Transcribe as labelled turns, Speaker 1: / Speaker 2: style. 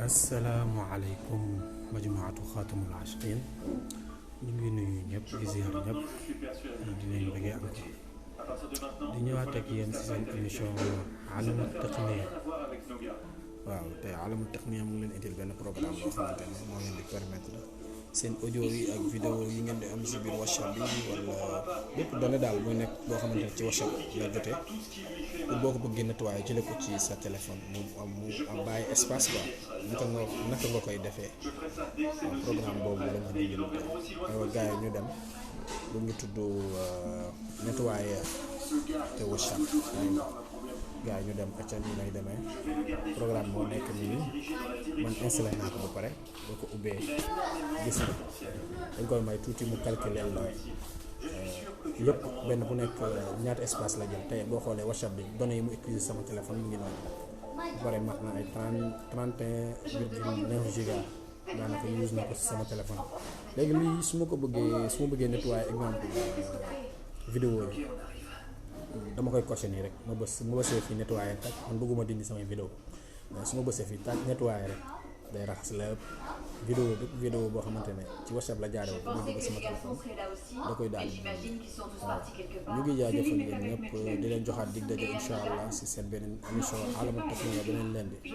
Speaker 1: asalaamaaleykum majmuatu xaatamul ashqin ñu ngi nuyu ñëpp di ziar ñëpp di leen bëggee encore di ñëwaat ak yéen ci seen émission alamu taqniya. waaw te alamu taqniya mu ngi leen indil benn programme boo xamante ne moo leen di permettre seen audio yi ak vidéo yi ngeen di am ci biir WhatsApp bi wala bépp données daal muy nekk boo xamante ne ci WhatsApp la jotee pour boo ko bëggee nettoyer jële ko ci sa téléphone mu am bàyyi espace quoi naka nga koy defee programme boobu la nga indil tey aywa gars yi ñu dem lu ñu tudd nettoyer te WhatsApp gars yi ñu dem acca nii lay demee programme moo nekk nii man installé naa ko ba pare boo ko ubbee gis nga dañ koy may tuuti mu calculer la yëpp benn bu nekk ñaata espace la jël tey boo xoolee WhatsApp bi données yi mu utilisé sama téléphone mu ngi noonu bu pare mat na ay 31,9 giga daanaka use na ko si sama téléphone. léegi lii su ma bëggee nettoyer exemple vidéo yi dama koy coché nii rek ma bësee fii nettoyer tak man bëgguma dindi samay vidéo mais su ma bësee fii tak nettoyer rek day raxas lépp vidéo boo xamante ne ci WhatsApp la jaaree ba dugg sama téléphone da koy daal di waaw ñu ngi jaajëfal yéen ñëpp di leen joxaat dig daje incha allah si seen beneen émission alamu taqniya beneen leen di